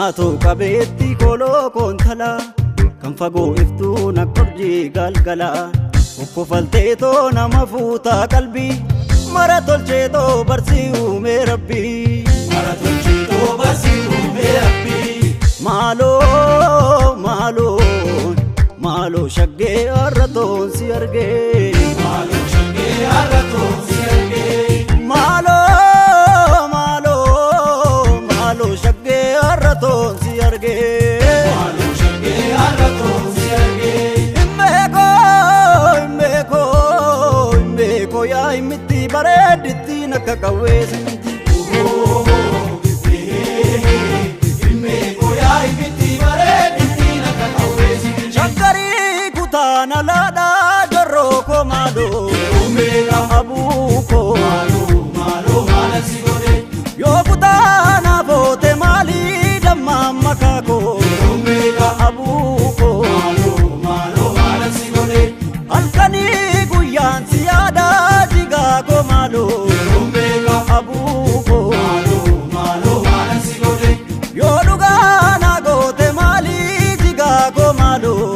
Naatoo qabeetti koloo koontala kan fagoo iftuu na korjii galgala okkofalteetoo nama fuutaa qalbii mara tolcheetoo barsii uumee rabbii. Mara tolcheetoo barsii uumee rabbii. Maaloo maaloo maaloo shaggee har'a toon si argee. Maaloo shaggee har'a toon si argee. Maaloo maaloo maaloo shaggee har'a toon si argee. Maaloo shaggee har'a toon si argee. Imbeekoo imbeekoo imbeekoo yaa himitti bareedditti nakka qawweesinti. Imbeekoo yaa himitti bareedditti nakka qawweesinti. Shaggarii kutaan alaadhaa jorroo koo maaloo. Abuukoo Maaloo maaloo maala si godhe. yoo kutaan aboote maalii dammaa makaakoo. Abuukoo Maaloo maaloo maala si godhe. halkanii guyyaan si yaadaa jigaa koo maaloo. Abuukoo Maaloo maaloo maala si godhe. yoo dhugaa naa goote maalii jigaa koo maaloo.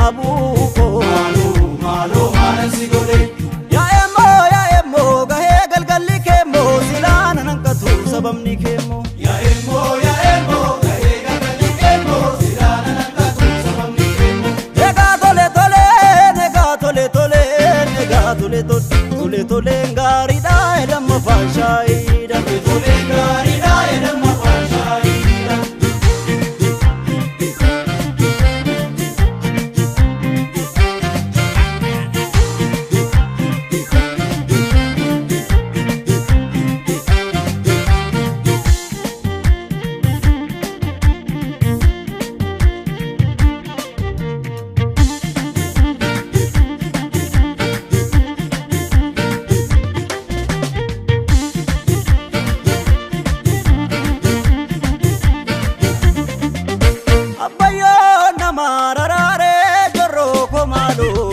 Abuukoo Maaloo maaloo maala si godhe. yaa'emmoo yaa'emmoo gahee galgalli keemmoo silaa nan hanqatu sababni keemmoo. Yaa'emmoo yaa'emmoo gahee galgalli keemmoo silaa nan hanqatu sababni keemmoo. Egaa tole tole egaa tole tole egaa tole tole tole tole gaariidha edamma faashaayiidha. Tolee gaariidha edamma faashaayiidha. Abbayyoo nama raraaree jorroo koo maaloo.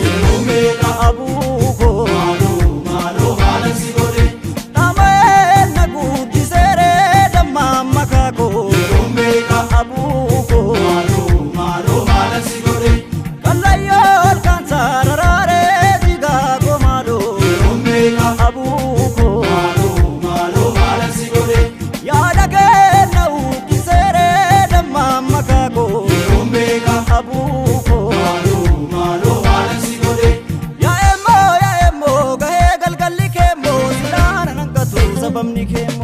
Abuukoo Maaloo maaloo maala si godhe. dhama'ee na guddiseeree dammaa makaakoo. Abuukoo Maaloo maaloo maala si godhe. kallayyoo olkaan sararaaree jigaa koo maaloo. Abuukoo Maaloo maaloo maala si godhe. yaada kenna uwwiseeree dammaa makaakoo. Abuukoo Maaloo maaloo maala si godhe. yaa'emmoo yaa'emmoo gahee galgalli keemmoo silaa nan hanqatu sababni keemmoo.